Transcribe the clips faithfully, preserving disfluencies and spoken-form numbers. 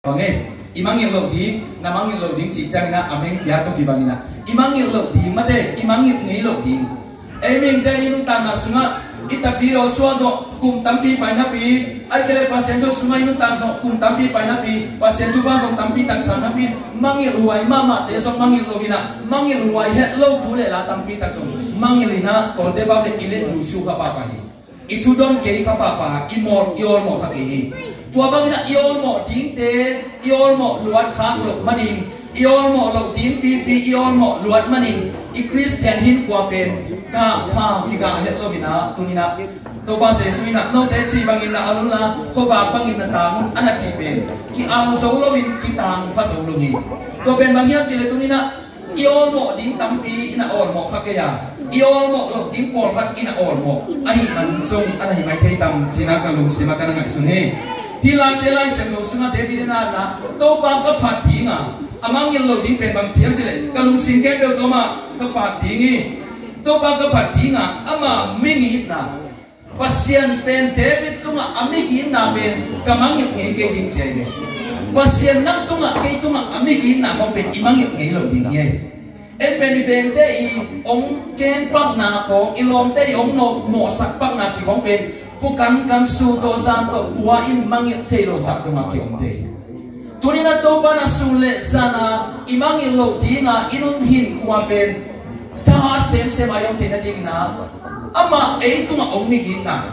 Bang e, i mangngilh loh ding, na mangngilh loh ding cih ciangin ah a meng pia tawh kibangin ah i mangngilh loh ding mate, i mangngilh ngei loh ding. Ei mihingte i nuntakna sungah i tapidaw suah zawh kum tampi pai napi, ahih kei leh Pasian thu sungah i nuntak zawh kum tampi pai napi, Pasian thupha zong tampi taksa napi, mangngilh huai mahmahte zong mangngilh loin ah mangngilh huai het lo thu le la tampi tak zong mangngilh in ah Kawlte pau le i let lu su kha pahpah hi. I thudon kei kha pahpah, i mawh, i awlmawh kha kei hi. Tua bangin ah i awlmawh dingte, i awlmawh luat khak loh manin, i awlmawh loh ding pipi, i awlmawh luat manin i Khristian hinkhua pen gah pha kigah het loin ah tuni-in ah Topa Jesu in ah note cih bangin na al unla, khuavak bangin na tang un, a na cih pen ki-al zo loin kitang pha zo lo hi. Tua pen bang hiam cih leh tuni-in ah i awlmawh ding tampi i na awlmawh kha kei a, i awlmawh loh ding pawlkhat i na awlmawh ahih man zong a na hi mai thei tam cih ah ka lungsim ah ka na ngaihsun hi. Hih Late Lai Siangtho sungah David in ah, Topa ka phat ding a, a mangngilh loh ding pen bang hiam cih leh ka lungsim khempeuh tawh amah ka phat ding hi. Topa ka phat ding a, ama migitna, Pasian pen David tungah a migitna pen ka mangngilh ngei kei ding ci hi ve. Pasian nang tungah, kei tungah a migitna khawng pen i mangngilh ngei loh ding hi. En pen i vengte i hong ken pakna khawng, i lawmte i hong mawhsak pakna cih khawng pen pu kankan, su tawh zan tawh pua in mangngilh thei lo zah tungah ki-om thei. Tuni-in ah Topa na sun le zan a i mangngilh loh ding a i nun hinkhua pen thahat semsem a i om theih nadingin ah amah ei tungah hong migitna,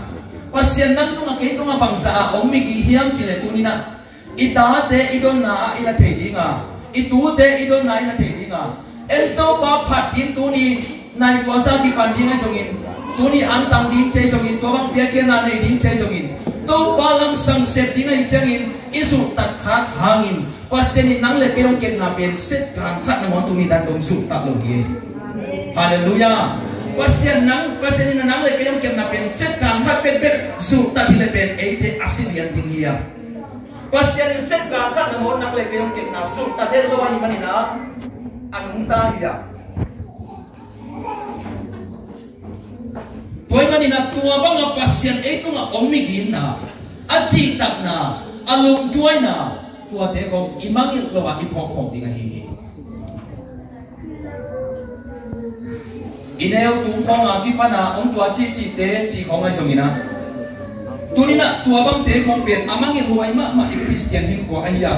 Pasian nang tungah kei tungah bangzah a hong migit hiam cih leh tuni-in ah i tate i donna ah i na thei ding a, i tute i donna ah i na thei ding a, en Topa phat ding tuni nai tua sa kipan ding ahi zongin, tuni antang ding ci ahi zongin, tua bang piakkhiatna nei ding ci ahi zongin, Topa lamsang sep ding ahih ciangin i zulhtat khak hangin Pasian in nang le kei hong kepna pen second khat nangawn tuni dan dong zulhtat lo hi. Halleluiah. Pasian nang, Pasian in nang le kei hong kepna pen second khat bekbek zulhtat hi leh pen eite a si lian ding hi a. Pasian in second khat nangawn nang le kei hong kepna zulhtat het lo ahih manin ah a nungta hi a. Tua ahih manin ah tua bangah Pasian ei tungah hong migitna, a cihtakna, a lungduaina, tuate khawng i mangngilh lo ah i phawkphawk ding ahi hi. I neu tung khawng a kipan a hong tua cihcihte cih khawng ahi zongin ah, tuni-in ah tua bangte khawng pen a mangngilh huai mahmah i Khristian hinkhua ahi a,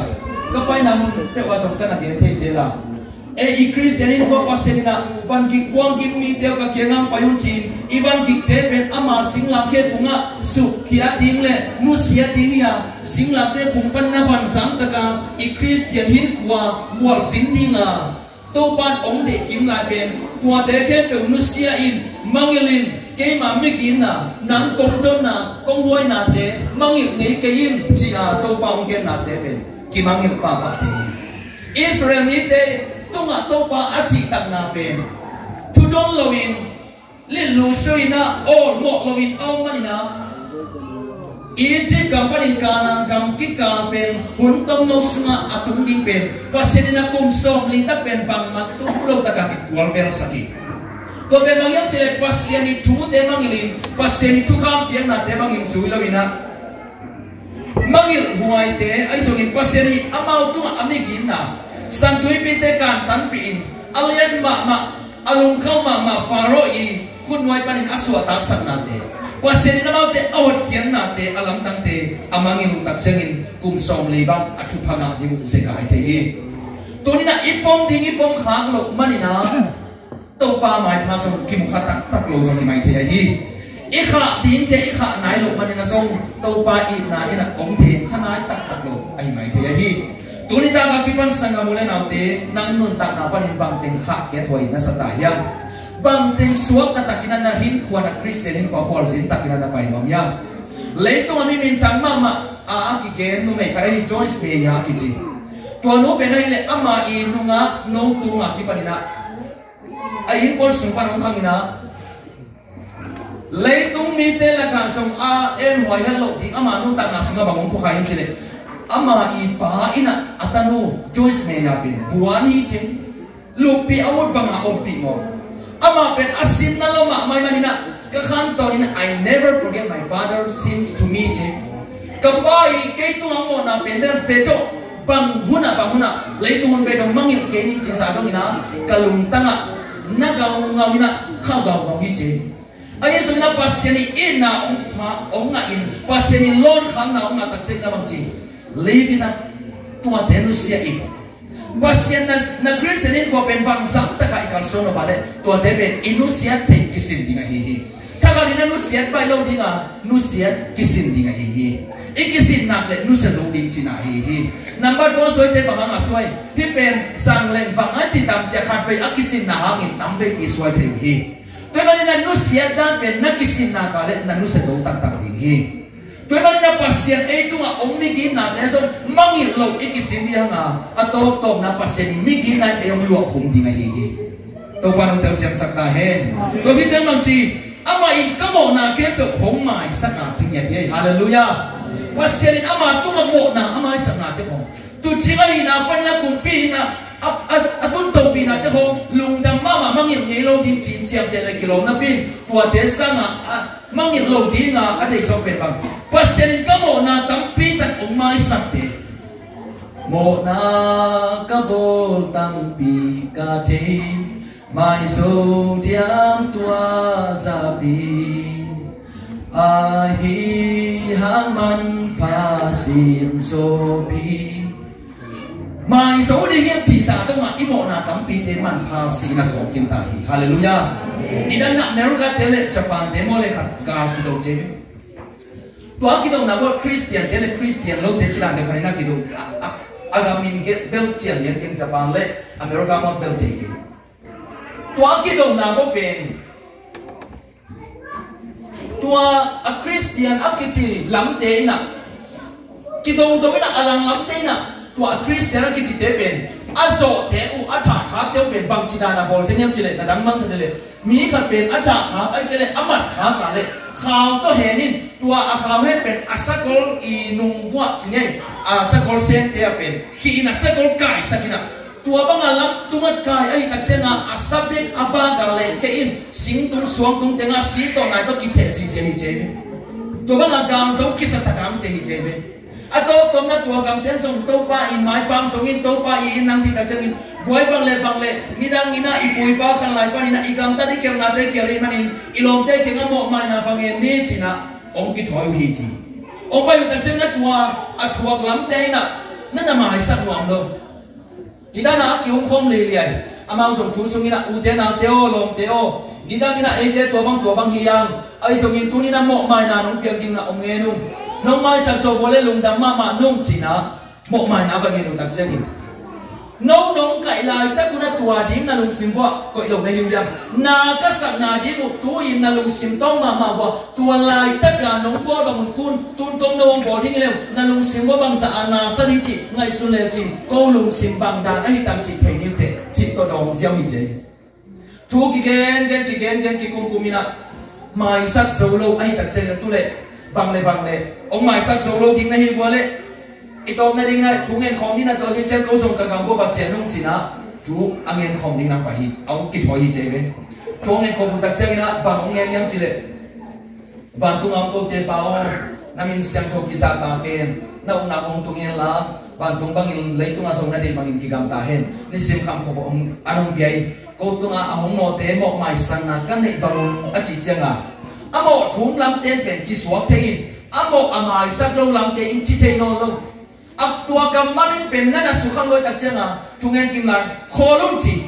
ka paina mun peuh ah zong ka na gen thei sel a. Ei i Khristian hinkhua Pasian in ah van gik puanggik mite uh ka kiangah hong pai un ci-in, i van gikte pen ama singlamteh tungah sukkhia ding le nusia ding hi a, singlamteh tung panin a van zangtak a i Khristian hinkhua khualzin ding a, Topa in hong deih kim lai pen tuate khempeuh nusia in, mangngilh in, keima migitna, nang kong donna, kong huainate mangngilh ngei kei in ci-a Topa hong gennate pen kimangngilh pahpah thei hi. Israel mite tungah Topa a cihtakna pen thudon loin, litlu su in ah, awlmawh loin a om manin ah, Egypt gam panin Kanaan gam kikal pen hun tomno sungah a tung ding pen Pasian in a kum sawmli tak pen bangmah tung lo takah kikualvelsak hi. Tua pen bang hiam cih leh Pasian i thute mangngilh in, Pasian i thukham piaknate bangin zui loin ah, mangngilh huaite ahi zongin Pasian i amau tungah a migitna, San Tuipite kantanpih in, a lian mahmah, a lungkhauh mahmah Faro i khutnuai panin a suahtaksaknate, Pasian in amaute a hotkhiatnate, a lamdangte a mangngilh uh tak ciangin kum sawmli bang a thupha ngah ding uh zekai thei hi. Tuni-in ah i pom ding i pom khak loh manin ah Topa maipha zong kimukha taktak lo zong hi mai thei ahi. I khah dingte i khah nai loh manin ah zong Topa itna in ah hong theng kha nai taktak lo ahi mai thei ahi. Tuni tak a kipan sanggam u le naute, nang nuntakna panin bangteng khahkhiat huai na sa ta hiam? Bangteng suak taktakin ah na hinkhua, na Khristian hinkhua khualzin takin ah na pai nuam hiam? Leitung a mi minthang mahmah a, a kigen numei khat ahi Joyce Meyer a kici. Tua nu pen ahih leh ama i nungak no tung a kipanin ah a innkuan sung pan hong khangin ah, leitung mite lakah zong a en huai het loh ding ama nuntakna sungah bang hong phukhia hiam cih leh, ama i pa in ah a tanu Joyce Meyer pen buan hi cin, luppih a ut bangah ompih maw. Amah pen a sinna lo mahmah ahih manin ah, ka khantawn in, "I never forget my father sins to me," ci. Ka pa i kei tungah mawhna pen dan pe tawh Bang hunah, bang hunah, leitung hun bei dong mangngilh kei ning ci-in zah dongin ah, ka lungtang ah na gaungau in ah, khauh gaungau hi ci. Ahi zongin ah Pasian in itna hong pha, hong ngah in, Pasian in lawnkhakna hong ngah tak ciangin ah bang ci, live in ah, tuate nusia in. Pasian na, na Christian in kua pen vangzang takah i kalsuan lo pah leh, tuate pen i nusiat theih kisin ding ahi hi. Thakhat in ah nusiat baih lo ding a, nusiat kisin ding ahi hi. I kisin nak leh nusia zo ding cihna ahi hi. Number four suaite bang hang a suai? Hih pen zangleng bang a ci tam ci a, khatvei a kisinna hangin tamveipi suai thei uh hi. Tua ahih manin ah nusiat dan pen na kisin nak leh na nusia zo taktak ding hi. Tua ahih manin ah Pasian ei tungah hong miginnate zong mangngilh lo i kisin ding hang a, a tawptawpna Pasian in miginna in ei hong luahkhum ding ahi hi. Topa in hong telsiamsak ta hen. Tua hi ciang bang ci, amah in ka mawhna khempeuh hong maisak a, ci ngiat hi. Halleluiah. Pasian in ama tungah mawhna a maisaknate khawng, tuucing a hihna panin a kumpi in ah a, a, a tuntopihnate khawng, lungdam mahmah, mangngilh ngei lo ding ci-in ciamteh leh kilawm napi in, tuate sangah a mangngilh lo ding a, a deih zawk pen bang, Pasian in ka mawhna tampi tak hong maisakte. Mawhna ka bawl tampi ka thei, maizo diam tua zahpi, ahi hang manpha sin sawp hi. Maizo ding hiam cih zah dongah i mawhna tampite manpha sin a sawp khin ta hi. Halleluiah. Nidang in ah America-te leh Japan-te maw leh khat gal kido ci. Tua kidona khawng Christian-te leh Christian lote ci dan deuh khat in ah kido. A, a, a gam min bel cian lian keng, Japan leh America maw bel ci keng. Tua kidona khawng pen, tua a Christian a kici lamte in ah, kidodo in ah, a lang lamte in ah, tua a Christian a kicite pen, a zawhte uh, a thahkhakte uh pen bangci dan a bawl ciang hiam cih leh, na dang mang khat leh, mi khat pen a thahkhak ahih kei leh a matkhak a leh, khau tawh hen in, tua a khau hen pen a sakol i nung vuah ci ngei, a sakol sente ah pen khih in a sakol kaisak in ah, tua banga lam tungat kai ahih tak ciangin ah, a sa bek a bak a leh kei in, singtung suangtung tengah si tawh nai tawh kitheh zizi hi ci ve. Tua banga gamzo kisa tak a om ci hi ci ve. A tawptawpna tua gamten zong Topa in maipang zong in, Topa i inn nang cih tak ciangin, guai bang leh bang leh, nidang in ah i pu i pa khanlai panin ah i gamtat i khelhnate khial ahih manin, i lawmte kiangah mawhmaina va ngen ni ci-in ah hong kithawi uh hi ci. Hong pai uh tak ciangin ah tua a thuak lamte in ah na na maisak nuam lo. Nidang in ah a ki-um khawm leiliai. Amau zong thu sungin ah, ute naute aw, lawmte aw, nidang in ah eite tua bang tua bang hi hang, ahi zongin tuni in ah mawhmaina nong piak ding in ah hong ngen ung. Nong maisak zo vua leh lungdam mahmah nung ci-in ah mawhmaina va ngen uh tak ciangin, no nong kaih laitak un ah tua ding na lungsim vuah koih lo na hi uh hiam? Na ka sakna ding uh tu-in na lungsim tawng mahmah vuah, tua laitak a nong bawl bang un kun, tun kong no hong bawl ding hi leh, na lungsim vuah bangzah a na sa ding cih ngaihsun leu cin, ko lungsim bang dan ahi tam cih thei ni uh teh, cih tawh dawng ziau hi ci. Thu kigen gen, kigen gen, kikum kum in ah maisak zo lo ahih tak ciangin ah tu leh, bang leh bang leh, hong maisak zo lo ding na hi vua leh, i tawpna ding in ah thu ngen khawm ni in ah, tua hi ciang ko zong ka gam vuah va ciah nung ci-in ah thu a ngen khawm ding in ah pai hi, a hong kithawi hi ci ve. Thu a ngen khawm uh tak ciangin ah bang hong ngen hiam cih leh, vantung a om kote Pa aw, na min siangtho kizah ta hen. Na ukna hong tung hen la, vantung bangin leitung ah zong na deih bangin kigamta hen. Nisim khamkhop a hong, an hong bia in, ko tungah a hong mawhte mawh maisakna ka neih bang un a cih ciangin, a mawh thum lamte in pen ci suak thei in, a mawh a maisak lo lamte in ci thei nawn lo. A tua kammal in pen na na sukha lo ahih tak ciangin, thungen kim lai, khawl un ci.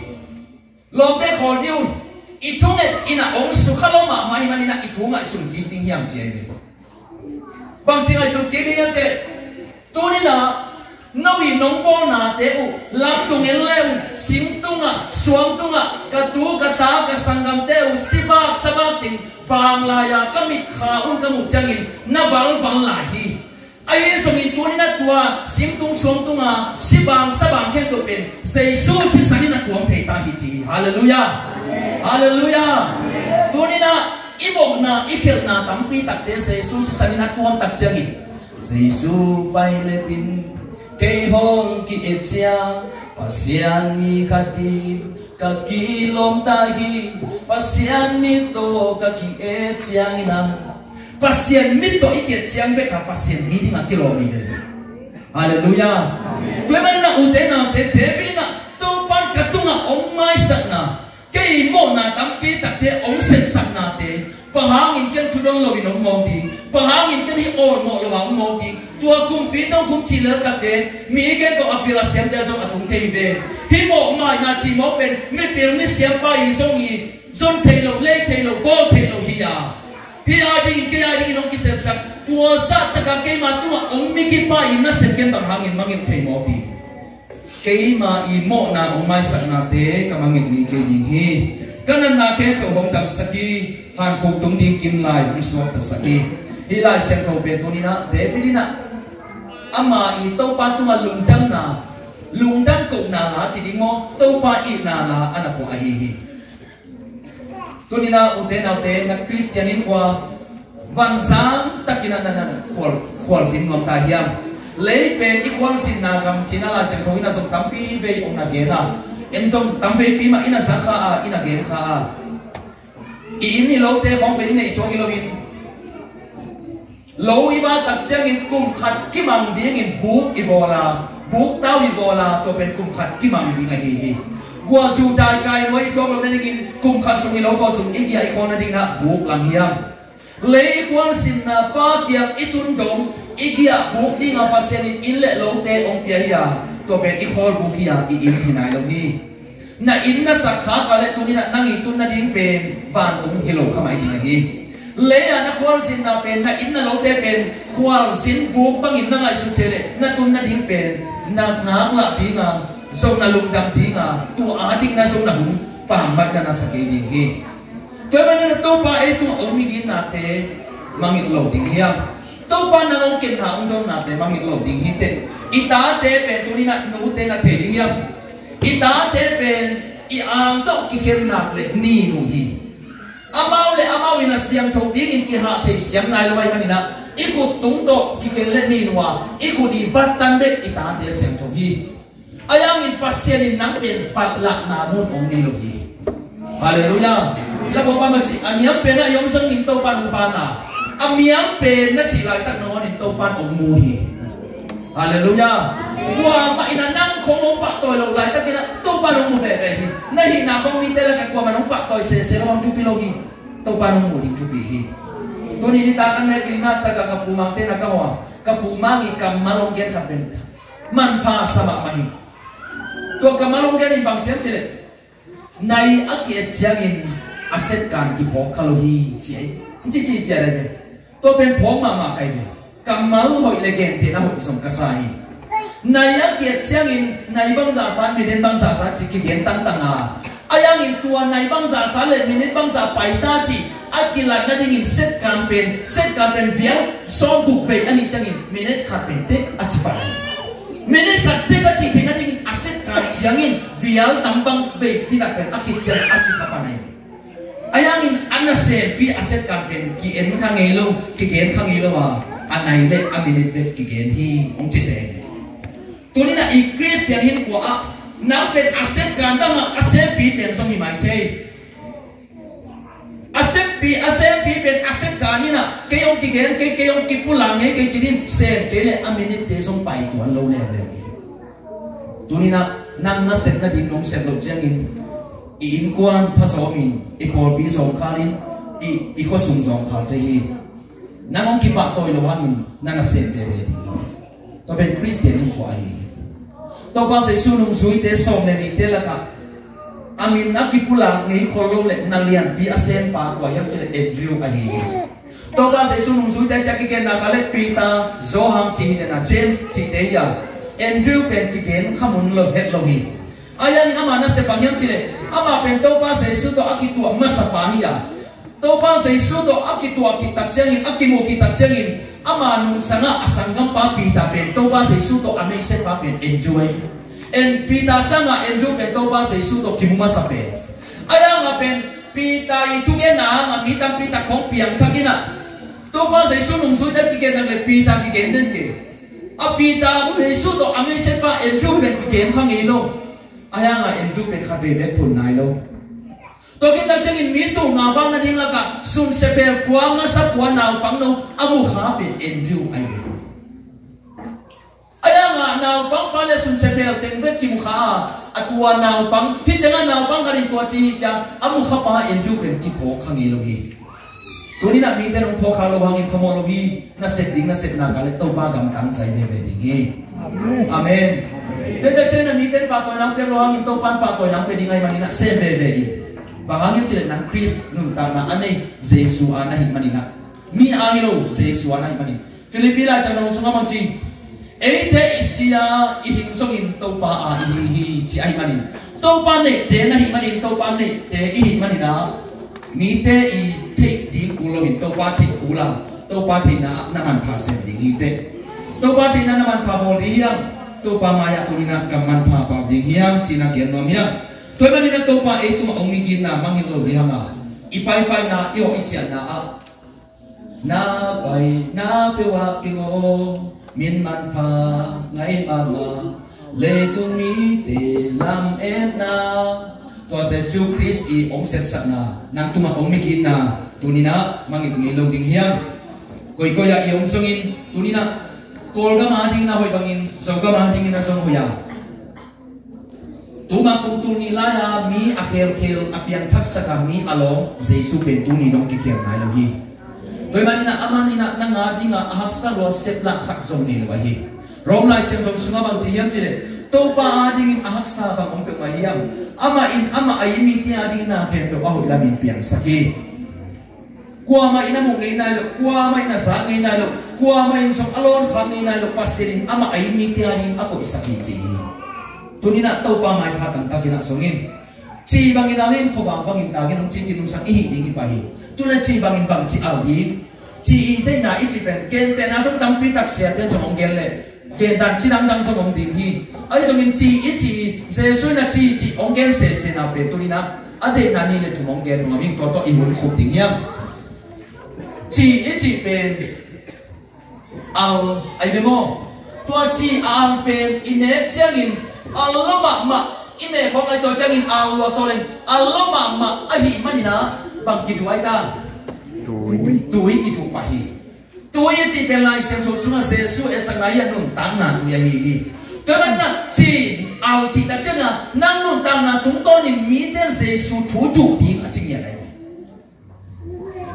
Lawmte khawl dih un. I thunget in a hong sukha lo mahmah ahih manin ah i thu ngaihsun kik ding hiam ci ahi ve. Bangci ngaihsun kik ding hiam cih leh, tuni in ah no in nong bawlnate uh lamtung en le uh, sing tungah, suang tungah, ka tu ka ta ka sanggamte uh sibak sabak ding bang lai-a ka mitkha un ka muh ciangin na valval lai hi. Ahi zongin tuni in ah tua singtung suangtung a sibang sabang khempeuh pen Jesu sisan in a tuam thei ta hi ci hi. Halleluiah. Halleluiah. Tuni in ah i mawhna i khelhna tampi takte Jesu sisan in a tuam tak ciangin, Jesu vailet in kei hong ki-et ciang, Pasian mi khat in ka kilawm ta hi. Pasian mit tawh ka ki-et ciangin ah, Pasian mit tawh i ki-et ciang bek a Pasian mi dingin kilawm hi ve. Halleluiah. Tua ahih manin ah, ute naute, David in ah, Topa in ka tungah hong maisakna, kei mawhna tampi takte hong sepsaknate, bang hangin ken thudon lo in hong mawk ding, bang hangin ken hih awlmawh lo-a hong mawk ding. Tua kumpi tawh hong cih lel takte, mi i gen kawh a pil a siamte zong a tung thei hi ve. Hih mawhmaina cih mawk pen mipil misiampa i zong hi, zon thei lo, lei thei lo, bawl thei lo hi a, hih a dingin, kei a dingin hong kisepsak. Tua zah takah keima tungah hong migipa i nasep ken bang hangin mangngilh thei mawk ding. Keima i mawhna hong maisaknate ka mangngilh ngei kei ding hi. Ka natna khempeuh hong damsak hi. Hankhuk tung ding kim lai hong suaktasak hi. Hih Lai Siangtho pen tuni-in ah, David in ah, ama i Topa tungah lungdamna, lungdam kohna la ci ding maw, Topa itna la a na puah ahi hi. Tuni-in ah, ute naute, na Khristian innkuan, vanzang takin ah na, na, na khual, khualzin nuam ta hiam? Lei pen i khualzinna gam ci-in ah Lai Siangtho in ah zong tampi vei hong na gen a, en zong tamveipi mah in ah za kha a, in ah gen kha a. I inn i lote khawng pen i neih suak hi loin, lo i vak tak ciangin kum khat kimang dingin buk i bawl a, buk tau i bawl a, tua pen kum khat kimang ding ahi hi. Guahzu daikai nuai i tuak loh nadingin kum khat sung i lo khua sung i giah i khawl nadingin ah buk lang hiam? Lei khualzinna Pa kiang i tun dong, i giah buk dingin Pasian in inn le lote hong pia hi a, tua pen i khawl buk hi a, i inn hi nai lo hi. Na inn na sak khak a leh tuni-in ah nang i tun nading pen vantung hi lo kha mai ding ahi. Lei-a na khualzinna pen, na inn na lote pen khualzin buk bangin na ngaihsut thei leh na tun nading pen na ngaklah ding a, zong na lungdam ding a, tua a dingin ah zong na hun pammaih na na sa kei ding hi. Tua ahih manin ah Topa ei tungah hong miginnate mangngilh lo ding hiam? Topa nang hong kenna, hong donnate mangngilh lo ding hi teh. I tate pen tuni-in ah nute na thei ding hiam? I tate pen i ang tawh kikhen nak leh nin uh hi. Amau le amau in ah siangtho dingin kihah thei siam nai lo ahih manin ah, i khut tung tawh kikhen leh nin uh a, i khut i battan bek i tate siangtho hi. Ahi hangin Pasian in nang pen patlakna nong om nei lo hi. Halleluiah. La bawpa ma ci, a niam pen ah i om zongin Topa in hong pan a, a miam pen na cih laitak nangawn in Topa in hong mu hi. Halleluiah. Kuamah in ah nang khong hong pahtawi loh laitakin ah Topa in hong mu veve hi. Na hihna khong mite lakah kuamah in hong pahtawi sese lo hong thupi lo hi. Topa in hong mu ding thupi hi. Tuni nitak an ne kilna sak a ka pu Mangte na ka hawh a, ka pu Mang i kammal hong gen khat pen manpha sa mahmah hi. Tua kammal hong gen in bang ci hiam cih leh, nai a ki-et ciangin a setkan kiphawk kha lo hi ci hi. Ci ci ci a dai ve. Tua pen phawk mahmah kai ve. Kammal hoih le gentehna hoih zong ka sa hi. Nai a ki-et ciangin nai bangzah sa, minute bangzah sa cih kigen tangtang a, ahi hangin tua nai bangzah sa le minute bangzah pai ta cih a kilat nadingin setkan pen, setkan pen vial sawmguk vei ahih ciangin minute khat pen tek a ci pan hi. Minute khat tek a cih theih nadingin a setkan ciangin vial tam bang vei didak pen a khit ciang a ci kha pan hi. Ahi hangin a nasempi a setkan pen ki-en kha ngei lo, kigen kha ngei lo a, a nai le a minute bek kigen hi hong ci se. Tuni-in ah i Khristian hinkhua ah nang pen a setkan bangah a sempi pen zong hi mai thei. A sempi, a sempi pen a setkan in ah kei hong kigen kei, kei hong kipulak ngei kei ci-in sem kei leh a minute-te zong pai tuan lo leuleu hi. Tuni-in ah nang na sep nading nong sep loh ciangin i innkuan thazawmin, i pawlpi zawngkhalin, i, i khuasung zawngkhal thei hi. Nang hong kipahtawi loh hangin na nasem veve ding hi. Tua pen Khristian hinkhua ahi hi. Topa Jesu nungzuite sawm le nihte lakah a min a kipulak ngei khol lo le na lianpi a sempa kua hiam cih leh Andrew ahi hi. Topa Jesu nungzuite ciah kigenna ka le Peter, Johan cih hi nena, James cihte hi a, Andrew pen kigen kha mun lo het lo hi. Ahi hangin ama nasep bang hiam cih leh ama pen Topa Jesu tawh a kituah masapa hi a, Topa Jesu tawh a kituah khit tak ciangin, a kimuh khit tak ciangin ama nungsangah a sanggampa Peter pen Topa Jesu tawh a meiseppa pen Andrew ahi. En Peter sangah Andrew pen Topa Jesu tawh kimu masa pen. Ahi hangah pen Peter i thugenna hangah mi tampi tak khawng piangthak in ah Topa Jesu nungzuite kigen nak le Peter kigen den kei. A Peter Jesu tawh a meiseppa Andrew pen kigen kha ngei lo. Ahi hangah Andrew pen khatvei bek phun nai lo. Tua khit tak ciangin mi tul nga vak nading lakah sunsia phel kua, ngasa kua, naupang no a mukha pen Andrew ahi ve. naupang pa le sunsia phel teng bek kimu kha a, a tua naupang, hih tengah naupang khat in tua ci hi ciang a mu kha pa Andrew pen kiphawk kha ngei lo hi. Tuni-in ah mite in hong phawk kha lo hangin phamawh lo hi. Na sep ding na sepna kal le Topa gamtang zai veve ding hi. Amen. Amen. Tua hi tak ciangin ah mite in pahtawi nang piak lo hangin Topa in pahtawi nang pia ding ahih manin ah sem veve in. Bang hang hiam cih leh nang Khrist nuntakna a nei Jesu a na hih manin ah, mi a hi lo, Jesu a na hih manin. Philippi laisiangtho sungah bang ci? Eite i si a, i hing zongin Topa a i hi hi, ci ahih manin, Topa neihte na hih manin, Topa neihte i hih manin ah, mite i theih ding kul loin Topa theih kul a, Topa theihna ah na manpha sem ding hi teh. Topa theihna na manpha bawl ding hiam? Topa mai-ah tuni-in ah ka manpha pau ding hiam, ci-in ah gen nuam hiam? Tua ahih manin ah Topa ei tungah hong migitna mangngilh lo ding hang a, i paipaina, i hawh i ciahna ah, na paina peuh ah kingawm in manpha ngai mahmah, leitung mite lametna, tua Jesu Khrist i hong sepsakna, nang tungah hong migitna tuni-in ah mangngilh ngei lo ding hiam? Koikoi ah i om zongin tuni-in ah Kawlgam a dingin a hoih bangin Zogam a dingin a zong hoih a, tuma kum tul nih lai-a mi a khelkhel a piangthaksak a mi a lawng Jesu pen tuni dong kikhial nai lo hi. Tua ahih manin ah amah in ah nang a dingin a haksa lua seplah khat zong nei lo ahi. Rom laisiangtho sungah bang ci hiam cih leh, Topa a dingin a haksa bang om peuhmah hiam? Amah in amah a it mite a dingin a khempeuh a hoih lamin piangsak hi. Kuamah in a muh ngei nai lo, kuamah in a zak ngei nai lo, kuamah in zong a lawn khak ngei nai lo, Pasian in amah a it mite a dingin a koihsak hi ci hi. Tuni-in ah Topa maipha tangtakin ah zong in, ci bangin al in, khuavak bangin tak in, hong ci kinungsak i hih ding hi pah hi. Tuni-in ah ci bangin bangci al ding? Ci i deihna i cih pen gentehna zong tampi tak siate in zong hong gen leh, gen dan ci dangdang zong om ding hi. Ahi zongin ci i cih, Jesu in a ci i cih hong gen sehsehna pen tuni-in ah a deihna nih le thum hong gen nuam ing. Tua tawh i hun khup ding hiam? Ci i cih pen al ahi ve maw? Tua ci a al pen i nek ciangin al lo mahmah, i mek khawng ahi saw ciangin al lua saw leng al lo mahmah ahih manin ah bang kiduh ai ta? Tui. Tui kiduh pah hi. Tui i cih pen Lai Siangtho sungah Jesu etsakna hi a, nuntakna tui ahi hi. Tua ahih manin ah ci, al cih tak ciangin ah nang nuntakna tungtawnin mite in Jesu thu duh ding a ci ngiat ahi hi.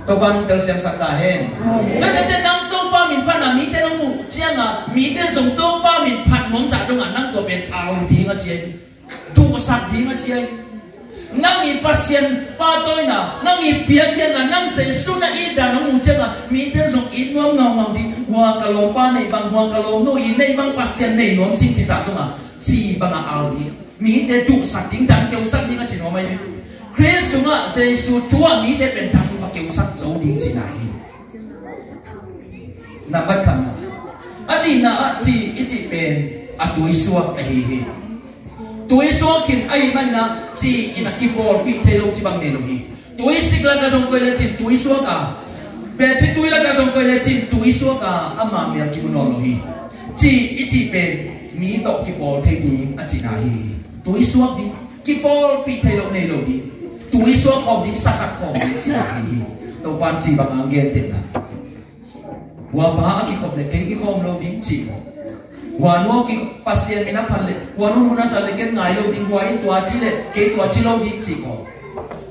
Topa nong telsiamsak ta hen. Tua ahih ciangin nang Topa min phatna mite nong muh ciangin ah mite in zong Topa min phat nuam zah dongah nang tua pen al ding a ci ahi. Duhsak ding a ci ahi. Nang i Pasian pahtawina, nang i piakkhiatna, nang Jesu na itdan hong muh ciangin ah mite in zong it nuam ngaungau ding. Hua ka lawmpa nei bang, hua ka lawmnu i nei bang Pasian nei nuam sing ci zah dongah ci bangah al ding. Mite duhsak ding, dang keusak ding a ci nuam ahi hi. Khrist sungah Jesu thu ah mite pen dang va keusak zo ding cihna hi. Nambat khatna. A nihna ah ci i cih pen a tuisuak ahi hi. Tuisuak khin ahih manin ah ci in a kipawlpih thei lo ci bang nei lo hi. Tuisik lakah zong koih lecin tuisuak a, beci tui lakah zong koih lecin tuisuak a, ama mel kimu nawn lo hi. Ci i cih pen mi tawh kipawl thei ding a cihna hi. Tuisuak ding, kipawlpih thei lo nei lo ding, tuisuak khawm ding, sakhat khawm ding cihna hi hi. Topa in ci bang a gentehna. Hua pa a kikhop le kei kikhawm lo ding cih khawm. Hua nu a ki Pasian min a phat le, hua nu hun a sa le ken ngai lo ding, hua in tua ci le kei tua ci lo ding cih khawm.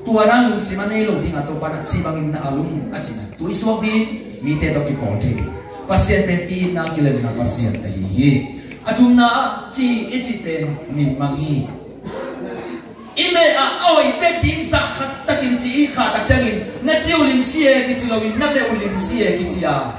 Tua dan lungsim a nei lo ding a Topa in a ci bangin na al un a cihna. Tuisuak ding, mite tawh kipawl thei ding. Pasian pen ki-itna kilemna Pasian ahi hi. A thumna ah ci i cih pen min mang hi. I meh ah a hoih bek ding zah khat takin ci i khah tak ciangin na ci uh limsi e kici loin na meh uh limsi e kici a,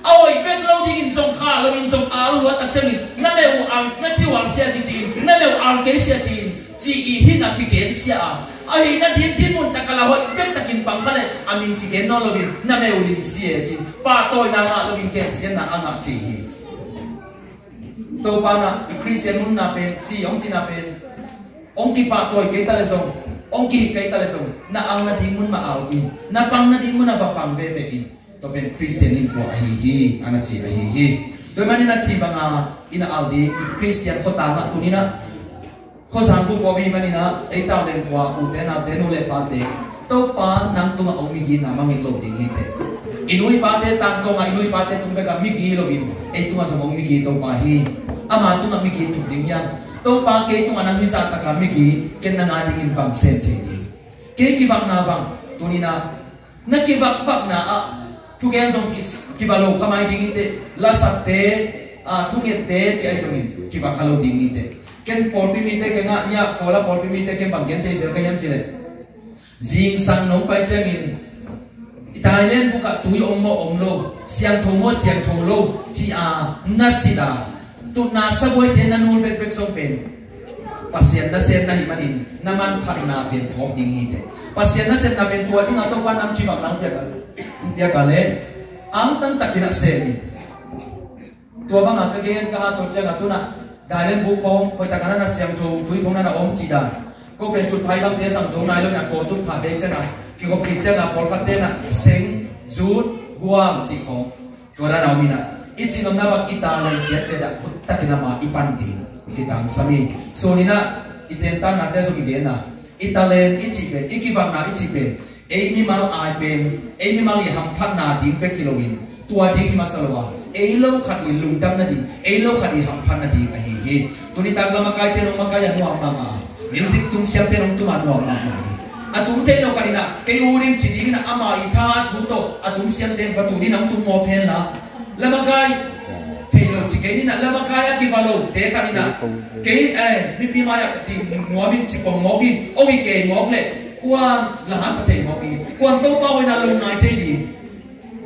a hoih bek lo dingin zong khah loin zong al luat tak ciangin na meh uh al, na ci uh al sia kici in, na meh uh al kei sia ci in, ci i hih na kigen sia a, a hih na ding dinmun tak a la hoih bek takin pang kha le a min kigen nawn loin na meh uh limsi e ci in, pahtawina ngah loin gensiatna a ngah ci hi. Topa in a i Khristian nunna pen, ci hong cihna pen, hong kipahtawi kei ta le zong, hong kihih kei ta le zong, na al nading mun mah al in, na pang nading mun a va pang veve in. Tua pen Khristian in tua ahi hi, a na ci ahi hi. Tua ahih manin a ci banga in a al ding i Khristian khuatang ah tuni-in ah khuazang bup aw mi manin ah ei tau leng kua ute naute nu le pate, Topa nang tungah hong migi na mangngilh lo ding hi teh. I nu i pate tangtawngah i nu i pate tung bekah migi loin ei tungah zong hong migi Topa hi. Ama tungah migi thuk ding hiam? Topa, kei tungah nang hih zah taka migi ken nang adingin bang sem thei ding? Kei kivakna bang, tuni-in ah na kivakvakna ah thugen zong ki, kiva lo kha mai ding hi teh, lasakte, ah, thungette ci ahi zongin kiva kha lo ding hi teh. Ken pawlpi mite kiangah, ia, Kawl ah pawlpi mite kiang bang gen thei zel ka hiam cih leh, zingsang nong pai ciangin, Thailand bukah tui om maw om lo, siangtho maw siangtho lo ci-a na sit a, tutna sabuaite na nul bekbek zong pen Pasian nasem na hih manin na manphatna pen phawk ding hi teh. Pasian nasemna pen tua dingah Topa nang kivakna hong piak a, hong piak a leh, angtang takin ah sem in. Tua bangah ka gen ka hat uh ciangah tu-in ah Thailand buk khawng hoih takin ah na siangtho, tui khawng na na om cih dan. Ko pen tutphah bangte zang zo nai lo-in ah, ko tutphahte ciangah kikhop kik ciangah pawlkhatte in ah seng, zut, guam cih khawng, tua dan a om in ah, i cih nopna bang i talent ciatciat ah khut takin ah ama i pan ding kitangsam hi. Suan in ah i tentanate zong i gen a, i talent i cih pen, i kivakna i cih pen, ei mimal ai pen, ei mimal i hamphatna ding bek hi loin, tua ding hi masa lo a, ei lo khat i lungdam nading, ei lo khat i hamphat nading ahi hi. Tuni tak lamakaite nong makai a nuam mahmah, music tumsiamte nong tum a nuam mahmah hi. A tum thei lo khat in ah kei ut ing ci dingin ah ama i tha thu tawh a tumsiamte va tuni-in ah hong tum mawk hen la, lamakai thei lo ci kei ni-in ah, lamakai a kiva lote khat in ah, kei, eh, mipi mai-ah ka ti nuam ing ci pong mawk in, ong hi kei mawk leh kua'n la hasa thei mawk hi, kua'n Topa hoihna lo ngai thei ding?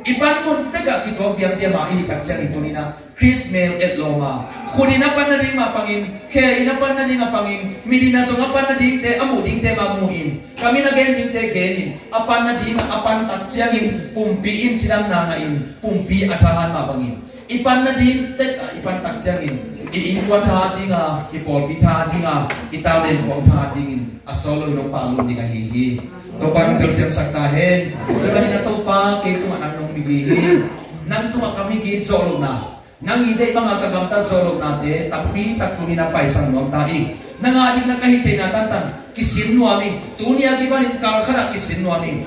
I pan mun tekah kituak diamdiam a i hih tak ciangin tuni-in ah Khrist mel etlawm a, khut in a pan nading mah pangin, khe in a pan nading a pangin, mit in a zong a pan nadingte, a muh dingte mah mu in, kam in a gen dingte gen in, a pan nading a pan tak ciangin pumpi in cidamna ngah in, pumpi a thahat mah bangin, i pan nading tekah i pan tak ciangin i innkuan thahat ding a, i pawlpi thahat ding a, i talent khawng thahat dingin a sawt loin hong pang lut ding ahi hi. Topa nong telsiamsak ta hen. Tua ahih manin ah Topa, kei tungah nang nong migi hi. Nang tungah ka migi zawh lohna, nang i deih banga ka gamtat zawh lohnate tampi tak tuni-in ah paisan nuam ta ing. Nang adingin ah ka hih theihna tantan kisin nuam ing. Tuni a kipanin kal khat ah kisin nuam ing.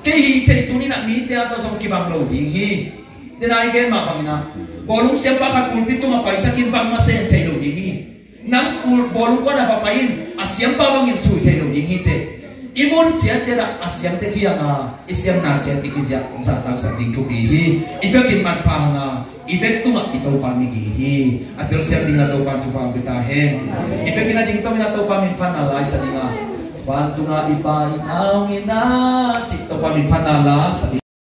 Kei hih theih tuni-in ah mite a tawh zong kibang lo ding hi. Tua-in ah i gen mah bangin ah, bawlung siampa khat pulpit tungah paisakin bangmah sem thei lo ding hi. Nang bawlung kuan ah va pai in, a siampa bangin sui thei lo ding hi teh. I mun ciatciat ah a siamte kiangah i siamna ciat i kiziah zahtaksak ding thupi hi. I vekin manpha hang a, i vek tungah i Topa migi hi. A telsiam dingin ah Topa thupha hong pia ta hen. I vekin a dingtongin ah Topa min phatna la sa ding a, vantungah i Pa, i nau in ah cih Topa min phatna la sa ding.